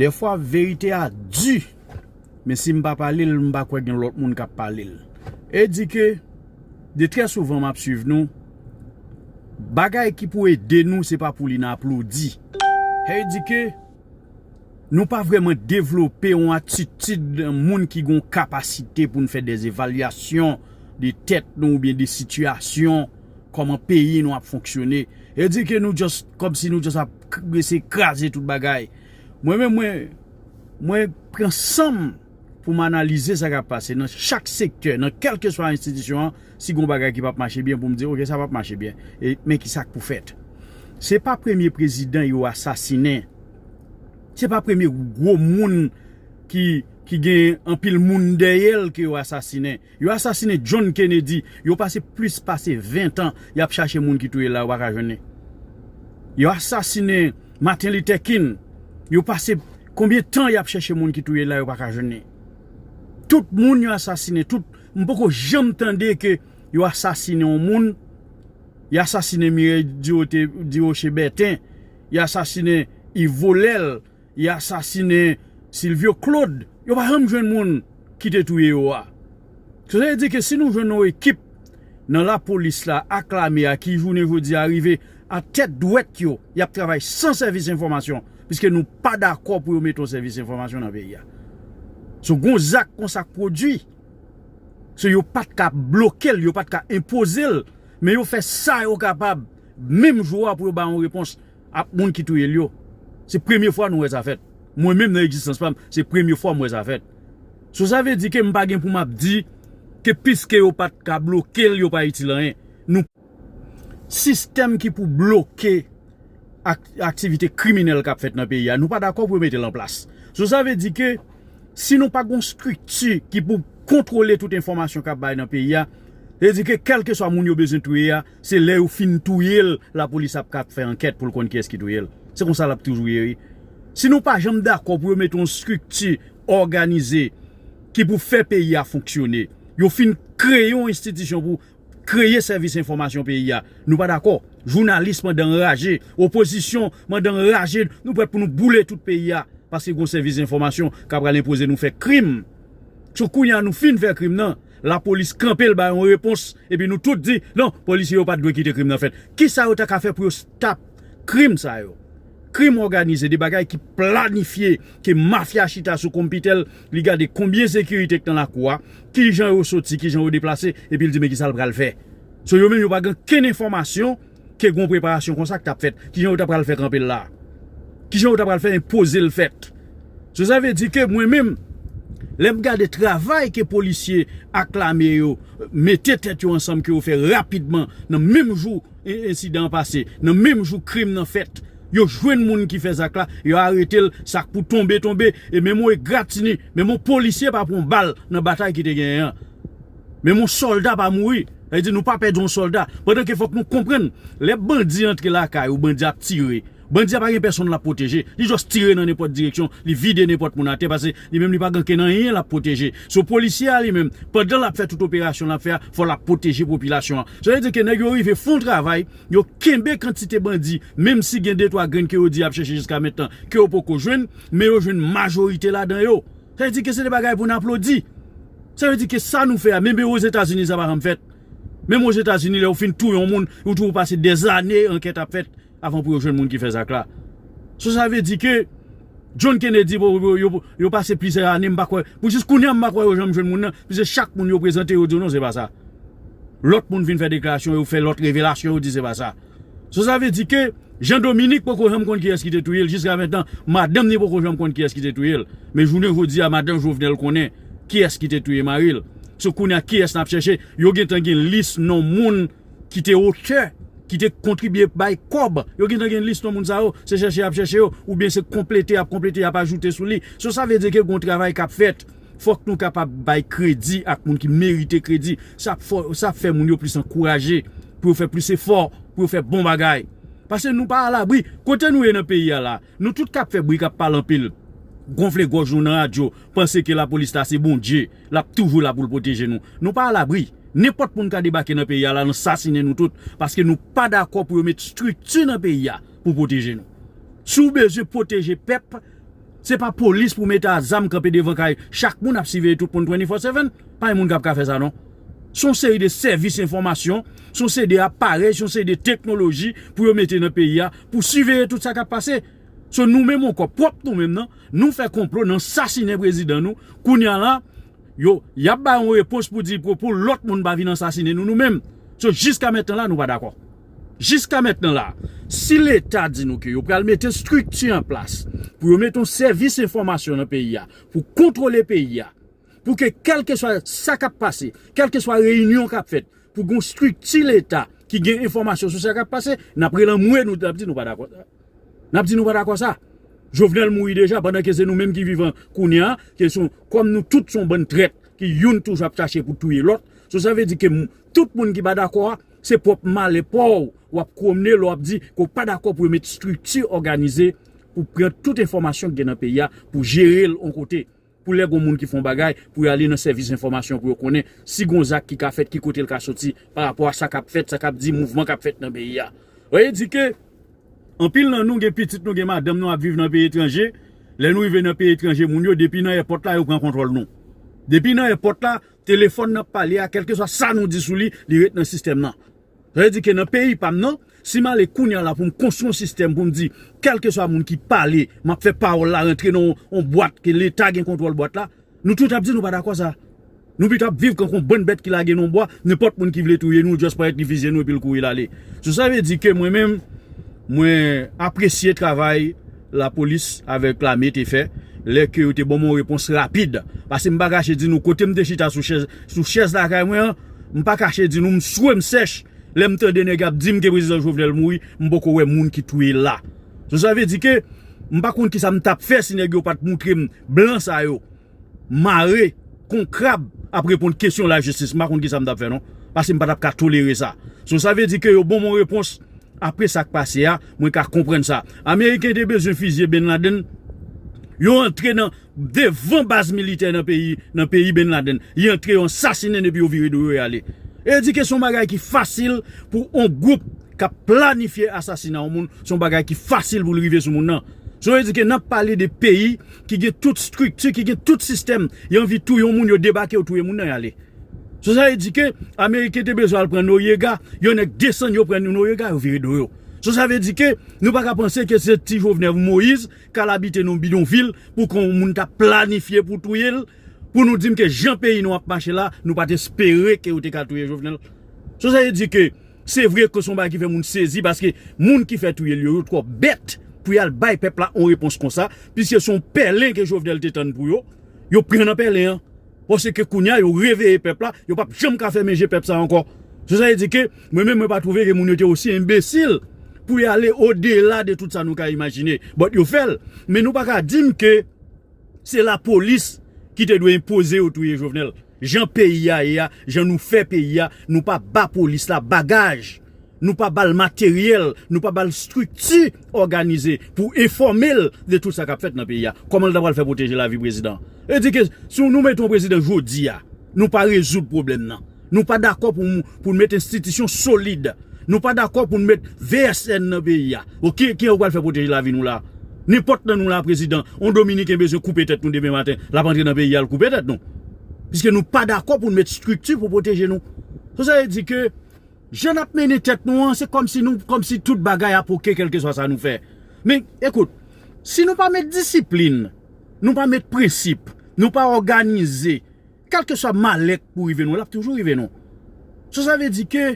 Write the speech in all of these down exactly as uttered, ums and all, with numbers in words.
Dèfwa, verite a di, men si m pa pale l, m pa kwè gen lòt moun k ap pale l. E di ke, de trè souvan m ap swiv nou, bagay ki pou ede nou, se pa pou li nan aplodi. E di ke, nou pa vrèman devlope yon atitid moun ki gen yon kapasite pou n fè de evalyasyon de tèt nou oubyen de sitiyasyon, kòman peyi nou ap fonksyone. E di ke nou just, kòmsi nou just ap k- eseye kraze tout bagay. Mwen menm, mwen, mwen pran san m pou m analize sa k ap pase nan chak sektè, nan kèlkeswa enstitisyon an, si gon bagay ki p ap mache byen, pou m di, oke, sa p ap mache byen. E, men ki sa k pou fèt. Se pa premye prezidan yo asasinen. Se pa premye gwo moun ki, ki gen anpil moun dèyè l ke yo asasinen. Yo asasinen John Kennedy, yo pase plis pase ven tan y ap chache moun ki touye l la, yo pa ka jwenn li. Yo asasinen Martin Luther King, yo pase konbyen tan y ap chache moun ki touye l la, yo pa ka jwenn li. Tout moun yo asasinen, tout, m poko janm tande ke yo asasinen yon moun, y asasinen Mireille Durocher, Durocher Bertin, y asasinen Yves Volel, y asasinen Silvio Claude, yo pa janm jwenn moun ki te touye yo a. Sa vle di ke si nou jwenn yon ekip nan lapolis la ak lame a ki jounen jodi a rive a tèt dwèt yo, y ap travay san sèvis enfòmasyon, piske nou pa dakò pou yo mete yon sèvis enfòmasyon nan peyi a. So, gon zak konsa k pwodui. So, yo pa t ka bloke l, yo pa t ka enpoze l, men yo fè sa yo kapab, menm jou a pou yo ba yon repons ap moun ki touye l yo. Se premye fwa nou wè sa fèt. Mwen menm nan egzistans pa m, se premye fwa m wè sa fèt. So sa vle di ke m pa gen pou m ap di ke piske yo pa t ka bloke l, yo pa itil anyen. Nou sistèm ki pou bloke ak, aktivite kriminèl k ap fèt nan peyi a, nou pa dakò pou yo mete l an plas. So sa vle di ke si nou pa gon estrikti ki pou kontwole tout enfòmasyon k ap bay nan peyi a, se di ke kèlkeswa moun yo bezwen touye a, se lè yo fin touye l, lapolis ap ka fè ankèt pou l konn kiyès ki touye l. Se konsa l ap toujou ye, wi. Si nou pa janm dakò pou yo mete yon estrikti òganize ki pou fè peyi a fonksyone, yo fin kreye yon enstitisyon pou kreye sèvis enfòmasyon peyi a. Nou pa dakò. Jounalis mandan anraje, opozisyon mandan anraje, nou prèt pou nou boule tout peyi a. Paske gon sèvis enfòmasyon k ap pral enpoze nou fè krim. So kounye a nou fin fè krim nan, lapolis kanpe l bay yon repons, epi nou tout di, non, polisye yo pa t dwe kite krim nan fèt. Kisa yo ta ka fè pou yo stop krim sa yo? Krim òganize, de bagay ki planifye, ke mafya chita sou konpitè l, li gade konbyen sekirite k nan lakou a, kijan yo soti, kijan yo deplase, epi l di men kisa l pral fè. So yo menm yo pa gen kenn enfòmasyon ke gon preparasyon konsa k t ap fèt. Kijan yo ta pral fè kanpe l la? Kijan yo ta pral fè enpoze l fèt? So sa vle di ke mwen menm, lè m gade travay ke polisye ak lame yo mete tèt yo ansanm ke yo fè rapidman nan menm jou e- ensidan an pase, nan menm jou krim nan fèt, yo jwenn moun ki fè zak la, yo arete l, sa k pou tonbe tonbe, e menm yon egratini, menm yon polisye pa pran bal nan batay ki te genyen an. Menm yon sòlda pa mouri. Sa vle di nou pa pèdi yon sòlda. Pandan ke fòk nou konprann, lè bandi antre lakay ou, bandi ap tire, bandi a pa gen pèsonn l ap pwoteje. Li just tire nan nenpòt direksyon, li vide nenpòt moun atè, paske li menm li pa gen ankenn anyen l ap pwoteje. So polisye a li menm, pandan l ap fè tout operasyon l ap fè a, fò l ap pwoteje popilasyon an. Sa vle di ke nèg yo rive fè yon travay, yo kenbe kantite bandi, menm si gen de twa grenn ke yo di y ap chèche jiska mentnan, ke yo poko jwenn, men yo jwenn majorite ladan yo. Sa vle di ke se de bagay pou n aplodi. Sa vle di ke sa nou fè a, menm Ozetazini sa pa janm fèt. Menm Ozetazini, lè yo fin touye yon moun, yo toujou pase dèzane ankèt ap fèt avan pou yo jwenn moun ki fè zak la. So sa vle di ke John Kennedy, yo, yo, yo, yo pase plizyè ane, m pa kwè, pou jis kounye a, m pa kwè yo janm jwenn moun nan, piske chak moun yo prezante, yo di w non, se pa sa. Lòt moun vin fè deklarasyon, yo fè lòt revelasyon, yo di se pa sa. So sa vle di ke Jean Dominique poko janm konn kiyès ki te touye l, jiska mentnan, madanm ni poko janm konn kiyès ki te touye l. Men jounen jodi a, madanm Jovenel konnen kiyès ki te touye mari l. So kounye a, kiyès n ap chèche? Yo gentan gen lis non moun ki te otè, ki te kontribye bay kòb. Yo gentan gen lis non moun sa yo, se chèche y ap chèche yo, oubyen se konplete y ap konplete, y ap ajoute sou li. So sa vle di ke gon travay k ap fèt. Fòk nou kapab bay kredi ak moun ki merite kredi. Sa ap fò, sa ap fè moun yo plis ankouraje pou yo fè plis efò, pou yo fè bon bagay. Paske nou pa alabri. Kote nou ye nan peyi a la, nou tout k ap fè bri, k ap pale anpil, gonfle gòj nou nan radyo, panse ke lapolis la se Bondye, l ap toujou la pou l pwoteje nou. Nou pa alabri. Nenpòt moun ka debake nan peyi a la, nan sasinen nou tout, paske nou pa dakò pou yo met estrikti nan peyi a pou pwoteje nou. Si w bezwen pwoteje pèp, Se pa polis pou mete a zam kanpe devan kay chak moun ap siveye tout moun twenty-four seven. Pa gen moun k ap ka fè sa non. Se yon seri de sèvis enfòmasyon, se yon seri de aparèy, se yon seri de teknoloji pou yo mete nan peyi a pou siveye tout sa k ap pase. So nou menm ankò, pwòp nou menm nan, nou fè konplo, n ansasinen prezidan nou. Kounye a la, yo, y ap bay yon repons pou di pou, pou lòt moun pa vin ansasinen nou, nou menm. So jiska mentnan la, nou pa dakò. Jiska mentnan la, si Leta di nou ke yo pral mete estrikti an plas pou yo mete yon sèvis enfòmasyon nan peyi a, pou kontwole peyi a, pou ke kèlkeswa sa k ap pase, kèlkeswa reyinyon k ap fèt, pou gen yon estrikti Leta ki gen enfòmasyon sou sa k ap pase, n ap rele anmwe nou, n ap di nou pa dakò. N ap di nou pa dakò sa. Jovenel mouri deja, pandan ke se nou menm ki vivan kounye a, ke se yon, kòm nou tout se yon bann trèt, ki youn toujou ap chache pou touye lòt. So sa vle di ke m- tout moun ki pa dakò a, se pwòp malè pa w w ap kwonmne lè w ap di ke w pa dakò pou yo met estrikti òganize pou pran tout enfòmasyon ki gen nan peyi a, pou jere l yon kote. Pou lè gon moun ki fè yon bagay, pou y ale nan sèvis enfòmasyon pou yo konnen si gon zak ki ka fèt, ki kote l ka soti, pa rapò a sa k ap fèt, sa k ap di, mouvman k ap fèt nan peyi a. Sa vle di ke anpil nan nou gen pitit nou, gen madanm nou ap viv nan peyi etranje. Lè nou rive nan peyi etranje, moun yo depi nan èpòt la, yo pran kontwòl nou. Depi nan èpòt la, telefòn n ap pale a, kèlkeswa sa nou di sou li, li ret nan sistèm nan. Sa vle di ke nan peyi pa m nan, si m ale kounye a la pou m konstwi yon sistèm pou m di, kèlkeswa moun ki pale, m ap fè pawòl la rantre nan yon, yon bwat ke Leta gen kontwòl bwat la, nou tout ap di nou pa dakò sa. Nou pito ap viv kankou yon bann bèt ki lage nan yon bwa, nenpòt moun ki vle touye nou, just parèt li fizye nou epi l kouri l ale. So sa vle di ke mwen menm, mwen apresye travay lapolis avèk lame te fè, lè ke yo te ban m yon repons rapid. Paske m pa kache di nou, kote m te chita sou chèz, sou chèz lakay mwen an, m pa kache di nou, m swe m sèch. Lè m tande nèg ap di m ke prezidan Jovenel mouri, m poko wè moun ki touye l la. So sa vle di ke m pa konn kisa m t ap fè si nèg yo pa t moutre m blan sa yo mare kon krab ap reponn kesyon lajistis. M pa konn kisa m t ap fè non. Paske m pa t ap ka tolere sa. So sa vle di ke yo ban m yon repons apre sa k pase a, mwen ka konprann sa. Ameriken te bezwen fizye Bin Laden. Yo antre nan devan baz militè nan peyi, nan peyi Bin Laden. Yo antre, yo ansasinen epi yo vire do yo y ale. E di ke se yon bagay ki fasil pou yon gwoup k ap planifye asasina yon moun, se yon bagay ki fasil pou l rive sou moun nan. So e di ke n ap pale de peyi ki gen tout estrikti, ki gen tout sistèm. Yo anvi touye yon moun, yo debake, yo touye moun nan, y ale. So sa e di ke Ameriken te bezwen al pran Noriega, yon nèg desann, yo pran Noriega, yo vire do yo. So sa vle di ke nou pa ka panse ke se ti Jovenel Moïse k al abite nan bidonvil pou kon moun ta planifye pou touye l, pou nou di m ke jan peyi nou ap mache la, nou pa t espere ke yo te ka touye Jovenel. So sa vle di ke se vre ke se yon bagay ki fè moun sezi, paske moun ki fè touye l yo, yo twò bèt pou y al bay pèp la yon repons konsa, piske se yon pèlen ke Jovenel te tann pou yo, yo pran nan pèlen an. Paske kounye a, yo reveye pèp la, yo p ap janm ka fèmen je pèp sa ankò. So sa vle di ke, mwen menm, mwen pa twouve ke moun yo te osi enbesil pou y ale odela de tout sa nou ka imajine. But yo fè l. Men nou pa ka di m ke se lapolis ki te dwe enpoze yo touye Jovenel. Jan peyi a ye a, jan nou fè peyi a, nou pa ba polis la bagaj. Nou pa ba l materyèl, nou pa ba l estrikti òganize pou enfòme l de tout sa k ap fèt nan peyi a. Kòman l ta pral fè pwoteje lavi prezidan? E di ke si nou mete yon prezidan jodi a, nou pa rezoud pwoblèm nan. Nou pa dakò pou, pou n met enstitisyon solid. Nou pa dakò pou n met V S N nan peyi a. Bon, ki, ki ou pral fè pwoteje lavi nou la? Nenpòt nan nou la, prezidan, yon Dominiken bezwen koupe tèt nou demen maten, l ap antre nan peyi a, l koupe tèt nou. Piske nou pa dakò pou n met estrikti pou pwoteje nou. So sa vle di ke jan n ap mennen tèt nou an, se kòmsi nou, kòmsi tout bagay ap oke, kèlkeswa sa nou fè. Men, ekout, si nou pa met disiplin, nou pa met prensip, nou pa òganize, kèlkeswa malè k pou rive nou, l ap toujou rive nou. So sa vle di ke,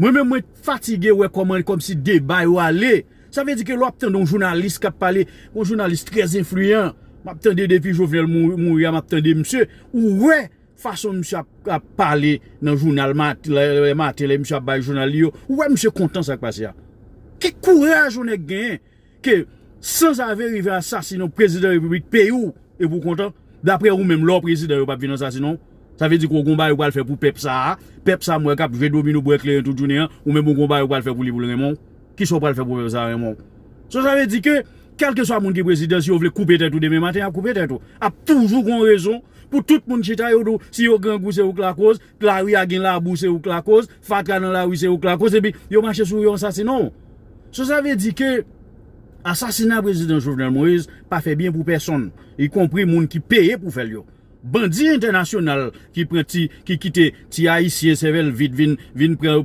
mwen menm, mwen fatige wè kòman, kòmsi deba yo ale. Sa vle di ke lè w ap tande yon jounalis k ap pale, yon jounalis trè enfliyan, m ap tande depi Jovenel mou- mouri a, m ap tande misye, ou wè fason misye ap, ap pale nan jounal mat- lè, lè maten, lè misye ap bay jounal li yo, ou wè misye kontan sa k pase a. Ki kouraj yon nèg genyen ke sanzave rive asasinen yon prezidan repiblik peyi w epi w kontan? Daprè ou menm, lè w prezidan, yo p ap vin asasinen w? Sa vle di ke w gon bagay ou pral fè pou pèp sa a, pèp sa a m wè k ap jwe domino, bwè kleren tout jounen an, ou menm ou gon bagay ou pral fè pou li pou l renmen w? Kisa w pral fè pou pèp sa a renmen w? So sa vle di ke, kèlkeswa moun ki prezidan, si yo vle koupe tèt ou demen maten, y ap koupe tèt ou. Ap toujou gon rezon pou tout moun chita, yo di w, si yo grangou, se ou k lakoz, lari a gen labou, se ou k lakoz, fatra nan lari, se ou k lakoz, epi yo mache sou ou, yo ansasinen w. So sa vle di ke Asasina prezidan Jovenel Moïse pa fè byen pou pèsonn, ikonpri moun ki peye pou fè l yo. Bandi entènasyonal ki pran ti, ki kite ti ayisyen sèvèl vid vin, vin pran,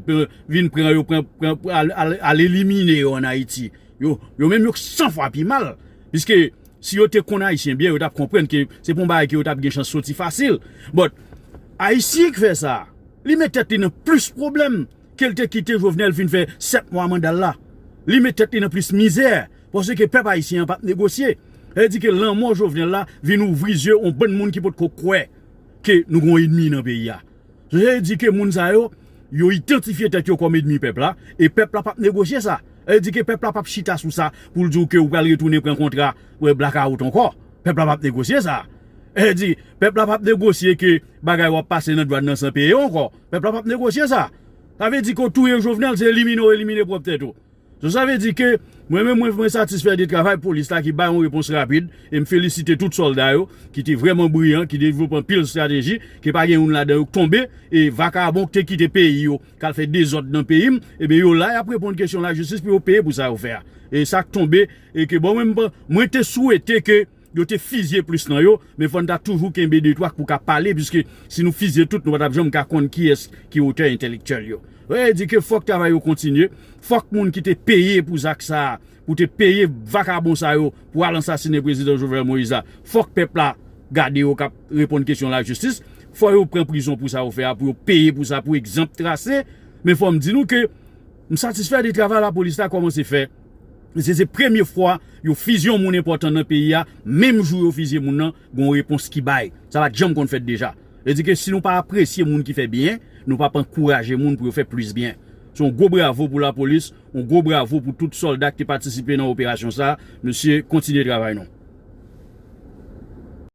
vin pran yo, pran, pran, al, al, al elimine yo ann Ayiti. Yo, yo menm yo san fwa pi mal. Piske si yo te konn ayisyen byen, yo t ap konprann ke se pa yon bagay ke yo t ap gen chans soti fasil. But, ayisyen ki fè sa, li met tèt li nan plis pwoblèm ke l te kite Jovenel fin fè sèt mwa manda l la. Li met tèt li nan plis mizè, paske pèp ayisyen an p ap negosye. Sa vle di ke lanmò Jovenel la vin ouvri zye yon bann moun ki potko kwè ke nou gen yon ènmi nan peyi a. Sa vle di ke moun sa yo, yo idantifye tèt yo kòm ènmi pèp la, e pèp la p ap negosye sa. Sa vle di ke pèp la p ap chita sou sa pou l di w ke ou pral retounen pran kontra, wè, blakawout ankò. Pèp la p ap negosye sa. Sa vle di, pèp la p ap negosye ke bagay w ap pase nan dwàn nan san peye w ankò. Pèp la p ap negosye sa. Sa vle di ke w touye Jovenel, se elimine w elimine pwòp tèt ou. So, sa vle di ke mwen menm, mwen, mwen satisfè de travay polis la ki bay yon repons rapid, e m felisite tout sòlda yo ki te vrèman briyan, ki devlope anpil estrateji, ke pa gen youn ladan yo k tonbe, e vakabon ki te kite peyi yo, k al fè dezòd nan peyi m, ebyen yo la, y ap reponn kesyon lajistis pou yo peye pou sa yo fè a. E sa k tonbe, e ke bon, mwen, mwen, mwen te swete ke yo te fizye plis nan yo, men fò n ta toujou kenbe de twa pou ka pale, piske si nou fizye tout, nou pa t ap janm ka konn kiyès ki otè entèlektyèl yo. Sa vle di ke fòk travay yo kontinye, fòk moun ki te peye pou zak sa a, pou te peye vakabon sa yo pou al ansasinen prezidan Jovenel Moïse la, fòk pèp la gade yo k ap reponn kesyon lajistis, fò yo pran prizon pou sa yo fè a, pou yo peye pou sa, pou egzanp trase. Men fò m di nou ke m satisfè de travay lapolis la kòmanse fè. Se, se premye fwa yo fizye yon moun enpòtan nan peyi a, menm jou yo fizye moun nan, gen yon repons ki bay. Sa pa t janm konn fèt deja. Sa vle di ke si nou pa apresye moun ki fè byen, nou p ap ankouraje moun pou yo fè plis byen. Se yon gwo bravo pou lapolis, yon gwo bravo pou tout sòlda ki te patisipe nan operasyon sa a. Mesye, kontinye travay nou.